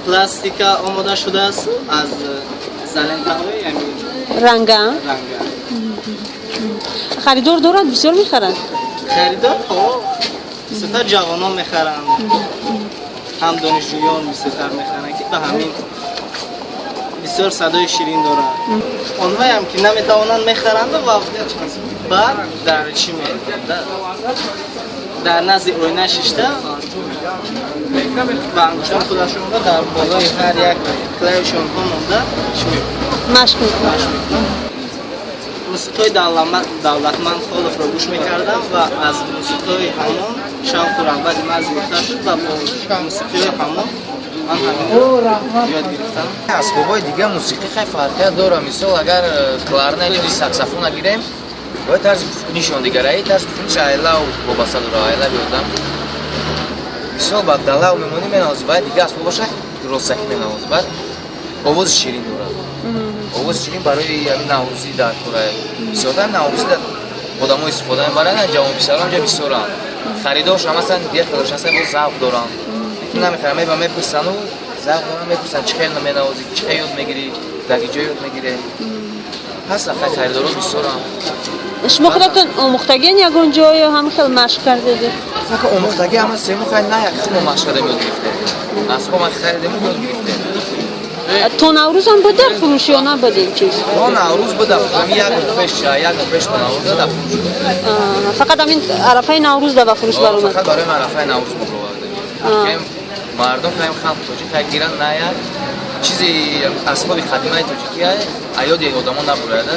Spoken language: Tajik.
Пластика омода шудааст, аз залентаҳои ҳамин ранга. Ранга. Харидор дорад, бисёр мехаранд? Харидор, ҳо, бисёртар ҷавонон мехаранд, ҳам донишҷӯён бисёртар мехаранд, ки ба ҳамин бисёр садои ширин дорад. Онҳоям ки наметавонанд, мехаранду ва баъд дар чӣ дар назди оина шишта ва ангуштони худашонро дар болои ҳар як клавиши онҳо монда чӣ машқ мекунанд. Машқ мекунанд. Мусиқиҳои Давлатманд Холовро гӯш мекардам ва аз мусиқиҳои ҳамон шавқу рағбати ман зиёдтар шуд ва бо мусиқиҳои ҳамон ман ҳаминро ёд гирифтам. Асбобҳои дига мусиқӣ хай фарқият дорад. Мисол, агар кларнет ё саксофона гирем, бояд тарзи пуфкунишон дигар, аи тарзи пуфкуниш айлав вобаста дорад, айлави одам. Мисол, ба далав мемонӣ, менавозӣ, баъд дига асбоб боша, ростакӣ менавозӣ, баъд овози ширин дорад. Овози ширин барои ҳамин наврӯзӣ дар кора. Бисёртар наврӯзӣ дар одамо истифода мебаранд. Ҷавонписарон ҷа бисёранд, харидоршон ҳастанд, дига хелош ҳастанд, боз завқ доранд, лекин намехаранд, меба мепурсанду завқ доранд, мепурсанд, чӣ хел менавозӣ, чӣ хел ёд мегирӣ, дар ки ҷо ёд мегирӣ. Ҳастанд, хай, харидоро бисёранд. Шумо худатон омӯхтагиен ягон ҷо ё ҳам хел машқ кардед? Омӯхтагӣ ҳама сему, хай, на як хумо машқ кардем, ёд гирифтем. Асбоб харидем, ёд гирифтем. То Наврӯзам буд дар фурӯш ё набуд ин чиз? То Наврӯз буд дар фурӯш. Як моҳ пеш, 1 моҳ пеш то Наврӯз дар фурӯш буд. Фақат ҳамин арафаи Наврӯз да ба фурӯш баромад? Фақат барои арафаи Наврӯз баровардем. Мардум хаем, халқ тоҷик хай гиранд, на як чизи асбоби қадимаи тоҷикӣ аёди одамо набурада.